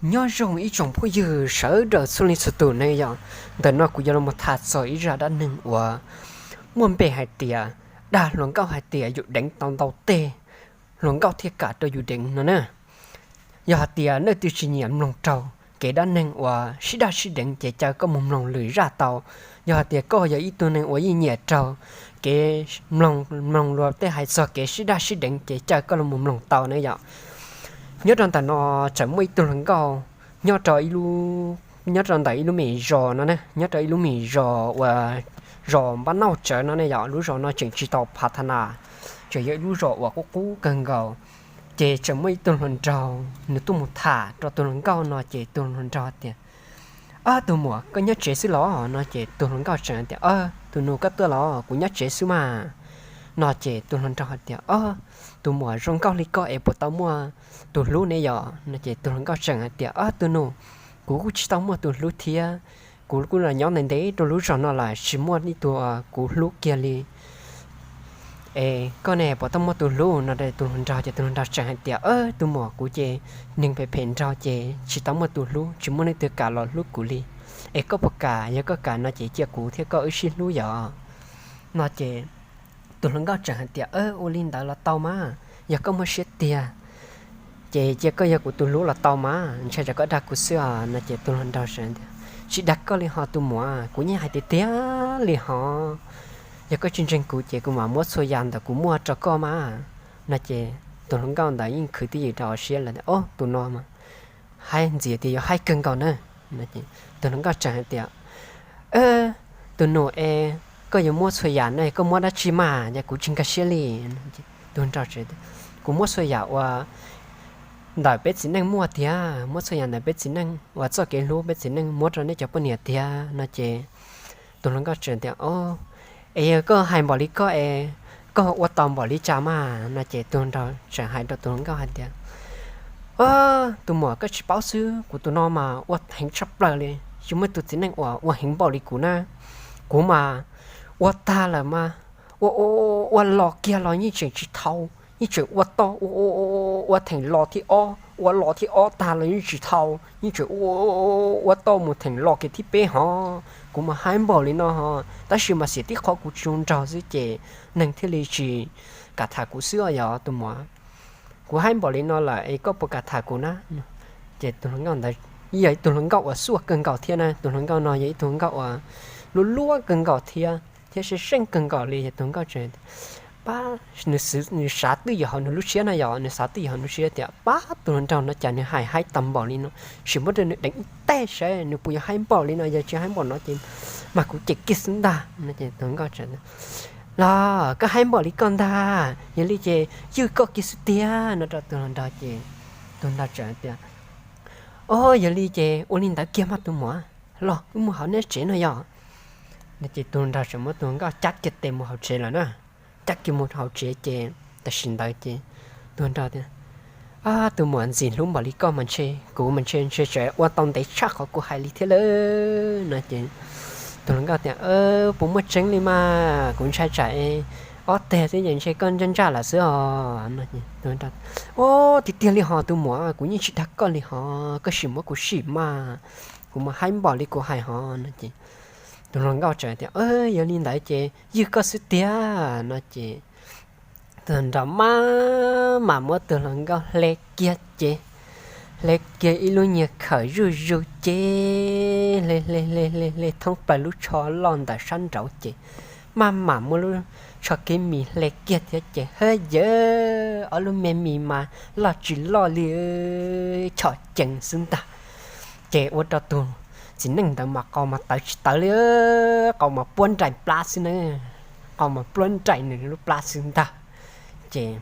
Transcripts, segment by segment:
Nyob zoo ib tsoom phooj ywg sawv daws txhua leej txhua tus ne yom. Ntawm no kuv yuav los tham txog ib zaj dab neeg uas muaj npe hais tias dag hluas nkauj hais tias yus deev tau ntau tej, hluas nkauj thiaj kam rau yus deev no na. Yog hais tias nej twb tsis nyiam mloog raug kev dab neeg uas sib dag sib deev ces caw koj mus mloog lwm zaj tau. Yog hais tias koj yog ib tug neeg uas yeej nyiam raug kev mloog, mloog luag tej hais txog kev sib dag sib deev ces caw koj los mus mloog tau ne yom. Nyob rau ntawm no tseem muaj ib tug hluas nkauj nyob rau ib lub, nyob rau ntawm ib lub me zos no ne, nyob rau ib lub me zos uas zos npab nauj tsawv no ne yom. Lub zos no tseem tsis tau phav tha nas, tseem yog ib lub zos uas qub qub kawg nkaus. Ces tseem muaj ib tug hluas nraug nws tuaj mus tham rau tus hluas nkauj no ces tus hluas nraug tias, Ob, tus muam, koj nyob tsev xwb los? No ces tus hluas nkauj tseem tias, Ob, tus nus, koj tuaj los? Kuv nyob tsev xwb mas. No ces tus hluas nraug hais tias, Ob, tus muam zoo nkauj li koj es puas tau muaj tus hlub ne yom? No ces tus hluas nkauj tseem hais tias, Ob, tus nus, kuv kuj tsis tau muaj tus hlub thiab. Kuv kuj los nyob ntev ntev rau lub zos no lawm tsis muaj ib tug kuv hlub kiag li. Es koj ne puas tau muaj tus hlub? No tus hluas nraug ces tus hluas nraug tseem hais tias, Tus muam, kuv ces neeg phem phem nraug ces tsis tau muaj tus hlub, tsis muaj leej twg kam los hlub kuv li. Es koj puas kam? Yog koj kam no ces cia kuv thiab koj wb sib hlub yom. No ces tus hluas nkauj tseem hais tias, Ua li ntawd los tau mas, yog koj muaj siab tiag ces cia koj yog kuv tus hlub los tau mas, ntshai tsam koj dag kuv xwb os. No ces tus hluas nraug tias, Tsis dag koj li ho tus muam, kuv yeej hais tiag tiag li hos. Yog koj tsis ntseeg kuv ces kuv mam muab txhua yam ntawm kuv muaj rau koj mas. No ces tus hluas nkauj ntawd yeej khwv twj ywm rau hauv siab lawm, Ob, tus no mas haib ntxiv tias yuav haib kawg nkaus na. Tus hluas nkauj tseem hais tias, Tus nus es, koj yuav muab txhua yam no koj muab dab tsi mas, yog kuv tsis nkag siab li. Tus nraug, Kuv muab txhua yam uas ntawm peb txiv neej muaj tiag, muab txhua yam ntawm peb txiv neej uas txoj kev hlub peb txiv neej muab rau nej cov poj niam tiag. No ces tus hluas nkauj tseem tias, Es yog koj hais npaum li koj es koj ua tau npaum li cas mas? No ces tus nraug tseem hais rau tus hluas nkauj hais tias, Tus muam, koj tsis paub xwb, kuv tus no mas ua heev tshaj plaws li, tsis muaj tus txiv neej uas ua heev npaum li kuv na. Kuv mas ua tag lawm mas ua, ua los kiag los yeej tseem tsis thau, yeej tseem ua tau, ua theem los thib ob, ua los thib ob tag los yeej tsis thau, yeej tseem ua tau mus theem los kiag thib peb hos. Kuv mas haib npaum li no hos, tab sis mas xiam tib qho kuv tsis zoo nraug xwb ces neeg thiaj li tsis kam tham kuv xwb os yog tus muam. Kuv haib npaum li no lawm es koj puas kam tham kuv na? Ces tus hluas nkauj ntawd yog ib tug hluas nkauj uas xuaj kawg nkaus thiab na, tus hluas nkauj no yog ib tug hluas nkauj uas luab luab kawg nkaus thiab, thiab seej seej kawg nkaus li. Yog tus hluas nkauj tseem, pab, nws xav twj ywm hauv nws lub siab na yom, nws xav twj ywm hauv nws siab tias, Pab, tus hluas nraug no cas nws hais haib tag npaum li no, sim muab rau nws deev ib teg saib nws puas yuav haib npaum li no, yog tsis haib npaum no ces mas kuv cem kiag xwb ntag. No ces tus hluas nkauj tseem, Los koj haib npaum li koj ntag, yog li ces ywj koj kiag xwb tiag. No rau tus hluas nraug ces tus hluas nraug tseem tias, Ob, yog li ces ua li ntawd kiag mas tus muam, los wb mus hauv neb tsev no yog. No ces tus hluas nraug tseem muab tus hluas nkauj cab kiag tes mus hauv tsev lawm na. Cab kiag mus hauv tsev ces tam sim ntawd ces tus hluas nraug tias, Tus muam ntxim hlub npaum li koj mas ntshe kuv mas ntshe ntshe tseem ua tau ntev tshaj qhov kuv hais li thiab lawm. No ces tus hluas nkauj tias, Puas muaj tseeb li mas? Kuv ntshai tsam ob teg xwb ces ntshe koj ntsaj ntsaj lawm xwb os. No ces, Ob, tiag tiag li hos tus muam, kuv yeej tsis dag koj li hos, koj sim muab kuv sim mas, kuv mas haib npaum li kuv hais hos. No ces tus hluas nkauj tseem tias, Yog li ntawd ces ywj koj xwb tiag. No ces tus nraug maj mam muab tus hluas nkauj hle kiag ces hle kiag ib lub nyiag khawm zuj zus ces hle hle hle hle hle thoob plaws lub tsho loj ntawm sab nraud ces maj mam muab lub tsho kev mis hle kiag thiab ces hawb yawv, ob lub me mis mas loj tsis loj li, chom cees xwb ntag. Ces ua rau tus txiv neej ntawd mas qau mas tawv tsis tawv li, qau mas pluab nraim plab xwb na, qau mas pluab nraim nws lub plab xwb ntag. Ces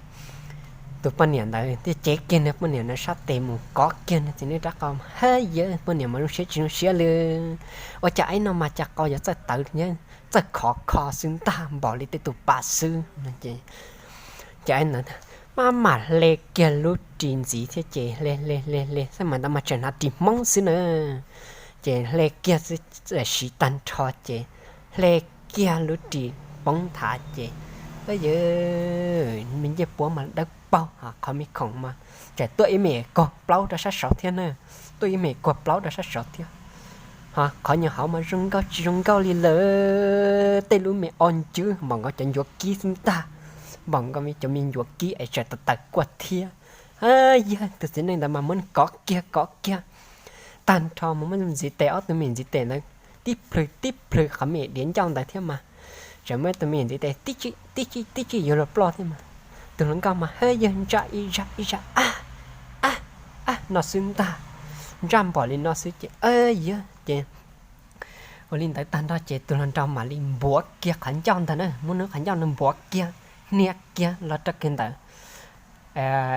tus poj niam ntawd thiaj cev kiag nws poj niam ntawd sab tes mus kov kiag nws txiv neej rab qau, hawb yawv, poj niam mas zoo siab tsis zoo siab li, ua cas ib no mas cas qau yuav txawj tawv thiab txawj khov kho xwb ntag npaum li tej tus pas xwb. Ces ces maj mam hle kiag lub ris ntxiv thiab ces hle hle hle hle xab mas ntawd mas tseem hnav ris Hmoob xwb na. Ces hle kiag xwb, siv tag nrho ces hle kiag lub ris poob nthav ces, yawv, me ncej puab mas dawb paug, qhov me khoom mas Tseem tuaj ib me kog plaub rau sab saud thiab na, tuaj ib me kog plaub rau sab saud thiab. Ho qhov nyuag hauv mas zoo nkauj tsis zoo nkauj li lawm, tej lub me o ncwb npaum nkaus cov ncuav kib xwb ntag, npaum nkaus cov me ncuav kib es tseem tawm tawm kuaj thiab. Yog tus txiv neej ntawd mas muab kov kiag kov kiag tag nrho, mas muab ntxiv tes, ob tug me ntxiv tes ntawd tib plhws tib plhws qhov me diav ncauj ntawd thiab mas, tseem muab tus me ntxiv tes tib tib tib tib yuav luag ploj thiab mas. Tus hluas nkauj mas hawb yawg ntsaj ib zaj ib zaj a a a no xwb ntag, ntsaj npaum li no xwb ces yog ces ua li ntawd tag nrho ces tus hluas nraug mam li npuav kiag qhov ncauj ntag na, muab nws qhov ncauj ntawd npuav kiag, hnia kiag los rau kiag ntawd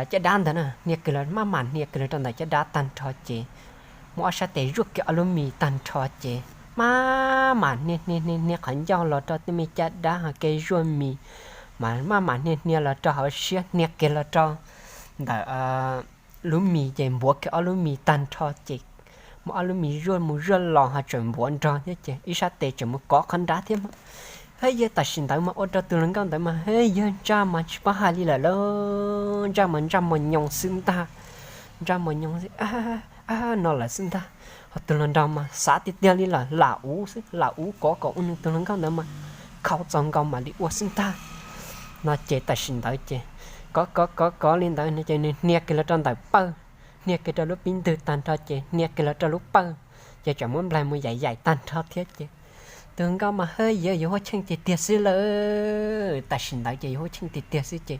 caj dab ntawd na, hnia kiag los maj mam hnia kiag los rau ntawm caj dab tag nrho ces muab ob sab tes zuaj kiag ob lub mis tag nrho ces maj mam hnia hnia hnia hnia qhov ncauj los rau tej me caj dab ho kev zuaj mis, mas maj mam hnia hnia los rau hauv siab, hnia kiag los rau ntawm lub mis ces npuav kiag ob lub mis tag nrho ces muab ob lub mis zuaj mus zuaj los ho tseem npuav nrog thiab ces ib sab tes tseem mus kov qhov nrad thiab mas. Hawb yawg tam sim ntawd mas ua rau tus hluas nkauj ntawd mas hawb yawg ntsaj mas tsis paub hais li lawm lauj, ntsaj mas ntsaj mos nyoos xwb ntag, ntsaj mos nyoos no lawm xwb ntag. Ho tus hluas nraug mas xav tiag tiag li lawm, lam uv xwb, lam uv kov kom ua nws tus hluas nkauj ntawd mas khau txaus nkaus mam li ua xwb ntag. No ces tam sim ntawd ces kov kov kov kov li ntawd no ces nws hnia kiag los rau ntawm pawg, hnia kiag rau lub pib ntwg tag nrho ces hnia kiag los rau lub pawg, ces tseem muab nplaig mus yaim yaim tag nrho thiab ces tus hluas nkauj mas hawb yawg yuav huab cheej tiag tiag xwb lawm, tam sim ntawd ces yuav huab cheej tiag tiag xwb ces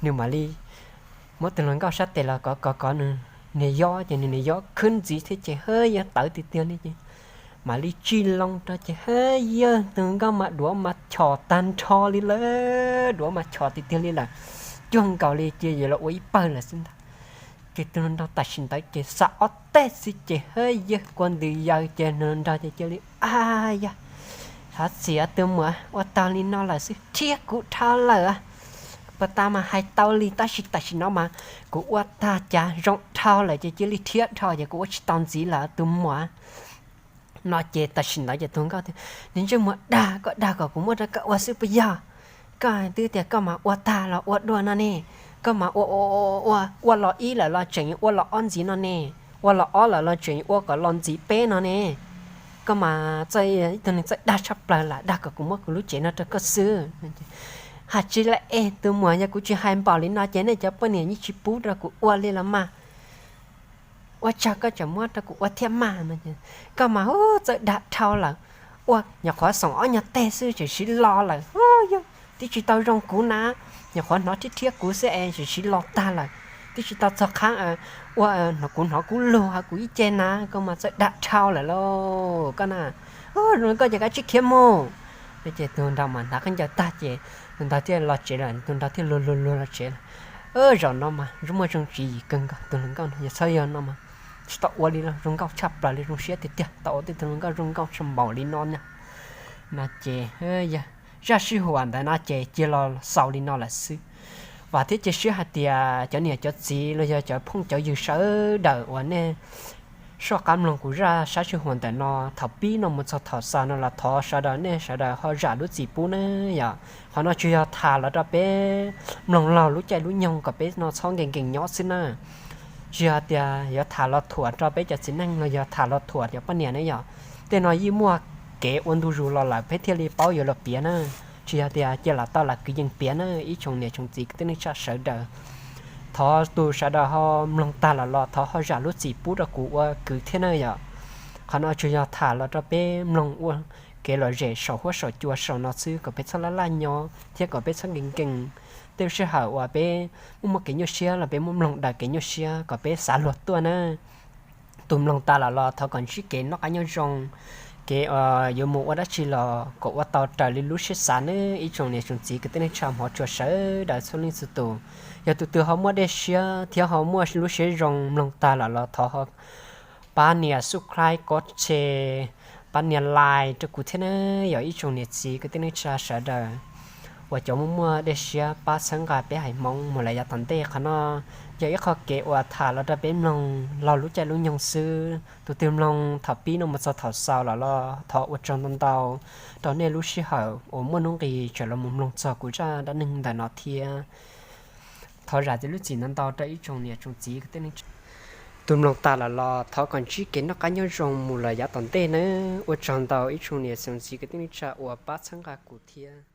nws mam li muab tus hluas nkauj sab tes los kov kov kov nws niag yob ces nws niag yob khwb ntxiv thiab ces hawb yawg tawv tiag tiag li ces mam li tsij loo rau ces hawb yawg tus hluas nkauj mas duav mas chom tag nrho li lawm, duav mas chom tiag tiag li lawm, cuag nkaus li cia yuav los ua ib pawg lawm xwb ntag. Ces tus hluas nraug tam sim ntawd ces xa ob teg xwb ces hawb yawg kua ntws yaws ces nws nraug ces cia li a yog, thov txim tus muam, ua tau li no lawm xwb rhiab kuv dhau lawm. Puag ta mas hais tau li tab sis tam sim no mas kuv ua tag cas zoo dhau lawm ces cia li rhiab dhau ces kuv ua tsis tau ntxiv lawm tus muam. No ces tam sim ntawd ces tus nkauj tias, Niag ntsej muag dag, koj dag kom kuv muab rau koj ua xwb puas yog? Koj twb tias koj mas ua tag los ua dua no ne, koj mas ua ua ua ua ua los ib lawm los tseem ua los ob ntxiv no ne, ua los ob lawm los tseem ua kom los ntxiv peb no ne. Koj mas txawj, ib tug neeg txawj dag tshaj plaws lam dag kom kuv muab kuv lub cev no rau koj xwb. Hais tsis lawm es tus muam, yog kuv tsis hais npaum li no ces nej cov poj niam yeej tsis pub rau kuv ua li los mas. Ua tsaug koj tseem muab rau kuv ua thiab mas. Koj mas ub txawj dag dhau lawm, ua nyuam qhuav xoom ob nyuag teg xwb tseem siv lo lawm, yog twb tsis tau zoo kuv na, nyuam qhuav hnov rhiab rhiab kuv xwb es tseem siv lo tag lawm, twb tsis tau txog qhab ua kuv hnov kuv lug hauv kuv ib ce na, koj mas txawj dag dhau lawm lauj koj na. Zoo koj ces kav tsij khiav mus. Ces tus nraug mas hnav khaub ncaws tag ces tus nraug thiaj los tsev lawm, tus nraug thiaj luag luag luag los tsev lawm. Zaum no mas muaj zoo tswv yim kawg nkaus, tus hluas nkauj no yog txhob yog no mas tsis tau ua li los zoo nkauj tshaj plaws li, zoo siab tiag tiag tau ua tej tug hluas nkauj zoo nkauj tshaj npaum li no na. No ces yog zaj sij huam ntawd no ces cia los xaus li no lawm xwb. Vam thiab cia siab hais tias cov niam cov txiv los yog cov phooj cov ywg sawv daws uas nej soj qab mloog kuv zaj sab sij huam ntawm no thaum pib no mus txog thaum xaus no los thov sawv daws nej sawv daws ho zam lub txim pub na yom. Qhov no tsuas yog tham los rau peb mloog laug lub caij lub nyoog kom peb no txhob nkees nkees nyob xwb na. Tsis yog tias yuav tham los thuam rau peb cov txiv neej los yog tham los thuam cov poj niam ne yom. Tej no yeej muaj kev ua ntu zus los lawm peb thiaj li paub yuav los piav na. Tsis yog tias cia lam tau lam kwv yees piav na, ib tsoom niam tsoom txiv kwv tij neej tsa sawv daws. Thov tus sawv daws ho mloog tag los los thov ho zam lub txim pub rau kuv ua kwv thiab na yom. Qhov no tsuas yog tham los rau peb mloog ua kev lom zem saum huab saum cua saum no xwb kom peb txhob laj laj nyob thiab kom peb txhob nkees nkees. Tej sij hawm uas peb muaj muaj kev nyuaj siab los peb muab mloog daws kev nyuaj siab kom peb xav luag tuaj na. Tus mloog tas los los thov kom ntsib kev noj qab nyob zoo, kev yuav mus ua dab tsi los kom ua tau raws li lub siab xav nawb ib tsoom niam tsoom txiv kwv tij neej tsa hmov tshua sawv daws txhua leej txhua tus. Yog tus twg ho muaj dej siab thiab ho muaj lub siab zoo mloog tag los los thov ho pab nias subscribe, kob tshe, pab nias like rau kuv thiab nawb yog ib tsoom niam txiv kwv tij neej tsa sawv daws uas cov muaj muaj dej siab pab txhawb nqa peb haiv Hmoob mus lawm yav tom ntej. Qhov no yog ib qho kev uas tham los rau peb mloog laug lub caij lub nyoog xwb. Tus twg mloog thaum pib no mus txog thaum xaus los los thov ua tsaug ntau ntau rau nej lub sij hawm uas muaj hnub nqis tseem los mus mloog txog kuv zaj dab neeg ntawm no thiab. Thov zam txim lub txim no ntau rau ib tsoom niam tsoom txiv kwv tij neej tsa. Tus mloog tas lawm los thov kom ntsib kev noj qab nyob zoo mus lawm yav tom ntej nawb. Ua tsaug ntau ib tsoom niam tsoom txiv kwv tij neej tsa uas pab txhawb nqa kuv thiab.